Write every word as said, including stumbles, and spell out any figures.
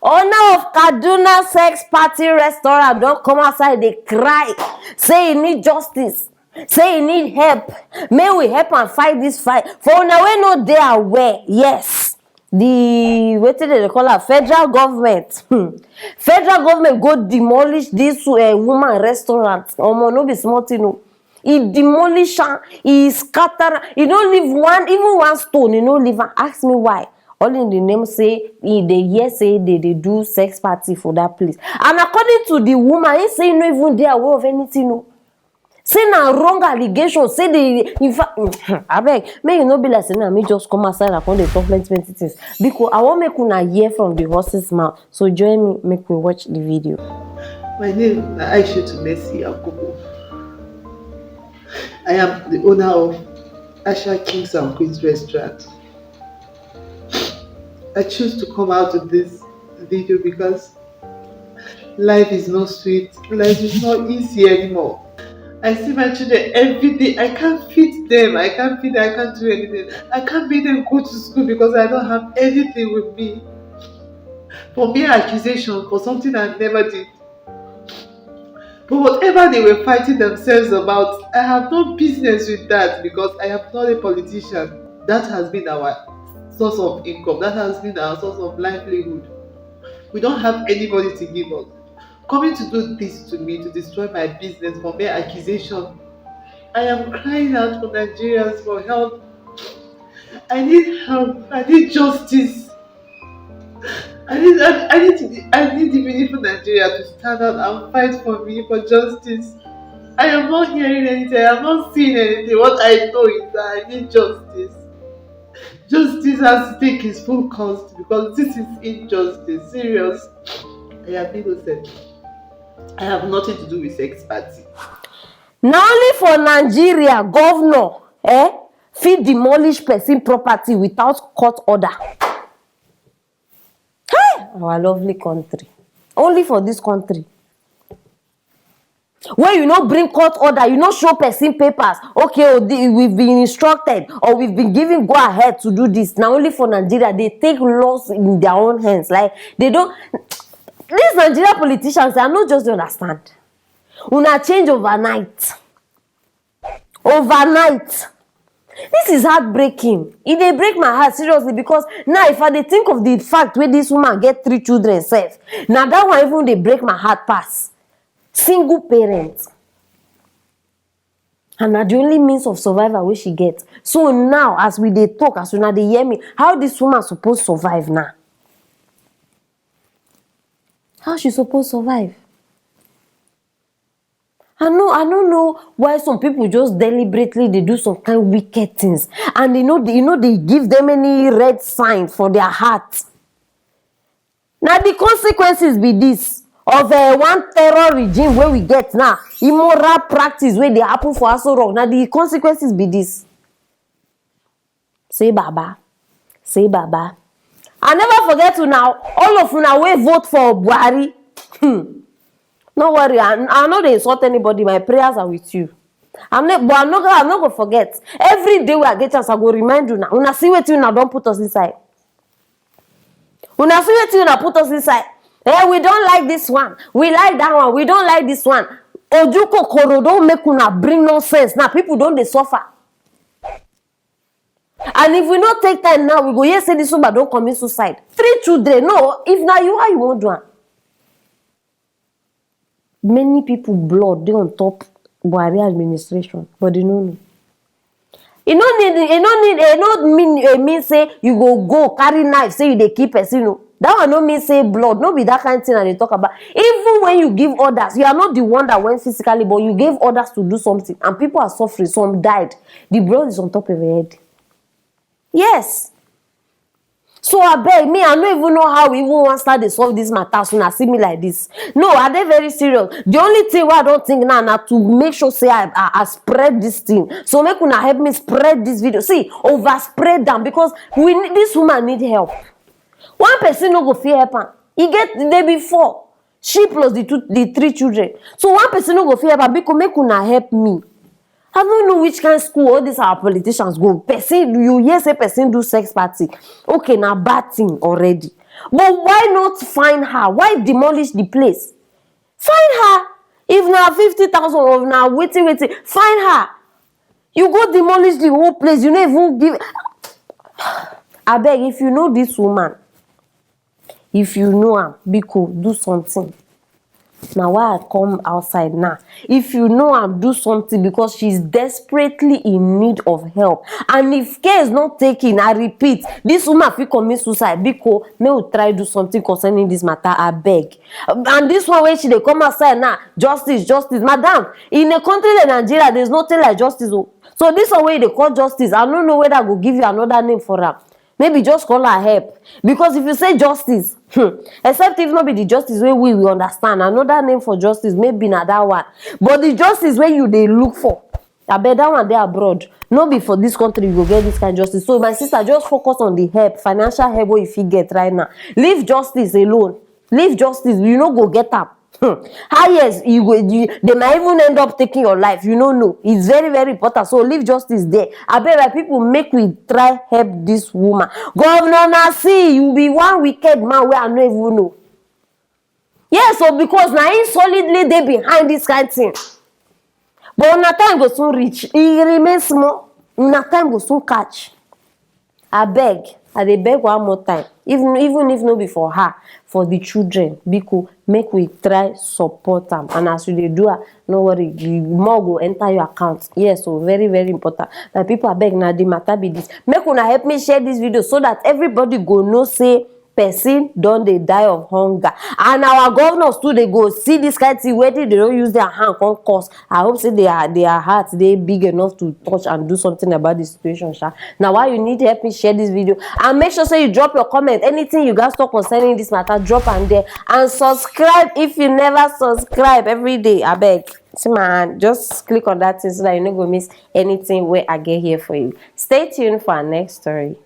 Owner of Kaduna Sex Party Restaurant don come outside dey cry, say e need justice, say e need help, make we help am fight this fight. For una wey no dey aware, yes, the, wetin dem dey call am, federal government, hmm, federal government go demolish this uh, woman restaurant. Omo, no be small thing o. E demolish am, e scatter am, e no leave one, even one stone, e no leave am. Ask me why. All in the name say e dey hear say they dey do sex party for that place. And according to the woman, he say e no even dey aware of anything o. Say na wrong allegation, say the, in fact, abeg, make e no be like say na me just come outside and come dey talk plenty plenty things. Biko, I wan make una hear from the horse's mouth. So join me, make we watch the video. My name na Aisha Tumesi Akobo. I am the owner of Asha Kings and Queens Restaurant. I choose to come out of this video because life is not sweet. Life is not easy anymore. I see my children every day. I can't feed them. I can't feed them. I can't do anything. I can't make them go to school because I don't have anything with me. For mere accusation, for something I never did. But whatever they were fighting themselves about, I have no business with that because I am not a politician. That has been our source of income. That has been our source of livelihood. We don't have anybody to give us. Coming to do this to me, to destroy my business for mere accusation. I am crying out for Nigerians for help. I need help. I need justice. I need, I, I need to be, I need the people of Nigeria to stand out and fight for me for justice. I am not hearing anything. I am not seeing anything. What I know is that I need justice. Justice has to take its full cost because this is injustice. Serious. I am innocent. I have nothing to do with sex party. Na only for Nigeria governor, eh, fit demolish person property without court order. Hey, our lovely country. Only for this country. Where you no bring court order, you no show person papers. Okay, oh, the, we've been instructed or we've been given go ahead to do this. Na only for Nigeria, they take laws in their own hands. Like, they don't. These Nigeria politicians, I no just dey understand. Una change overnight. Overnight. This is heartbreaking. E dey break my heart seriously because now if I dey think of the fact wey this woman get three children sef, na that one even dey break my heart pass. Single parent. And na the only means of survival wey she get. So now, as we dey talk, as una dey hear me, how this woman suppose survive now? How she suppose survive? I no, I no know why some people just deliberately dey do some kind wicked things, and e no dey, e no dey give them any red sign for their heart. Na the consequences be this of uh, one terror regime wey we get now, immoral practice wey dey happen for Aso Rock. Na the consequences be this. Say baba, say baba. I never forget una, all of una wey vote for Buhari. Hmm. No worry, I, I no dey insult anybody. My prayers are with you. I'm not, but I'm not, I'm not gonna forget. Every day wey I get chance, I go remind una. Una see wetin una don put us inside. Una see wetin una put us inside. Eh, we don't like this one. We like that one. We don't like this one. Oju kokoro don make una bring nonsense. Now people don dey suffer. And if we no take time now, we go hear say this woman don commit suicide. Three children. No, if na you, how you wan do am? Many people blood dey on top Buhari administration, but they no know. E no need, e no need, e no mean, e mean say you go go carry knife say you dey kill person o. That one no mean say blood, no be that kind thing I dey talk about. Even when you give orders, you are not the one that went physically, but you gave orders to do something, and people are suffering. Some died. The blood is on top of your head. Yes. So abeg, me, I no even know how we even wan start dey solve this matter as una see me like this. No, I dey very serious. The only thing wey I don think now na to make sure say I, I, I spread this thing. So make una help me spread this video. See, overspread am because we need, this woman need help. One person no go fit help am. E get, they be four. She plus the two, the three children. So one person no go fit help am. Biko, make una help me. I don't know which kind school all these our politicians go. Person, you hear say person do sex party. Okay, na bad thing already. But why not find her? Why demolish the place? Find her. If na fifty thousand or na wetin wetin, find her. You go demolish the whole place. You no even give. Abeg, if you know this woman, if you know am, biko, do something. Na why I come outside now. If you know am, do something, because she's desperately in need of help. And if care is not taken, I repeat, this woman fit commit suicide. Biko, make we try do something concerning this matter, abeg. And this one wey she dey come outside now, justice, justice. Madam, in a country like Nigeria, there's nothing like justice o. So this one wey you dey call justice, I no know whether I go give you another name for am. Maybe just call her help. Because if you say justice, hmm, except if no be the justice wey we, we understand, another name for justice, maybe na that one. But the justice wey you dey look for, abeg, that one dey abroad. No be for this country you go get this kind justice. So my sister, just focus on the help, financial help wey you fit get right now. Leave justice alone. Leave justice, you no go get am. Hmm. Highest, you go, you, they might even end up taking your life. You no know. It's very, very important. So leave justice there. Abeg, my people, make we try help this woman. Governor Nasir, you be one wicked man wey I no even know. Yes, so because na him solidly dey behind this kind thing. But una time go soon reach. E remain small. Una time go soon catch. Abeg, I dey beg one more time. Even, even if no be for her, for the children, biko, make we try support am. And as you dey do am, no worry, the more go enter your account. Yes, so very, very important. My people, abeg, na the matter be this. Make una help me share this video so that everybody go know say person don dey die of hunger. And our governors too, they go see this kind thing, wetin they don use their hand come cause. I hope say their, their heart dey big enough to touch and do something about the situation, sha. Na why you need help me share this video. And make sure say you drop your comment. Anything you guys talk concerning this matter, drop am there. And subscribe if you never subscribe every day. Abeg, see my hand. Just click on that thing so that you no go miss anything wey I get here for you. Stay tuned for our next story.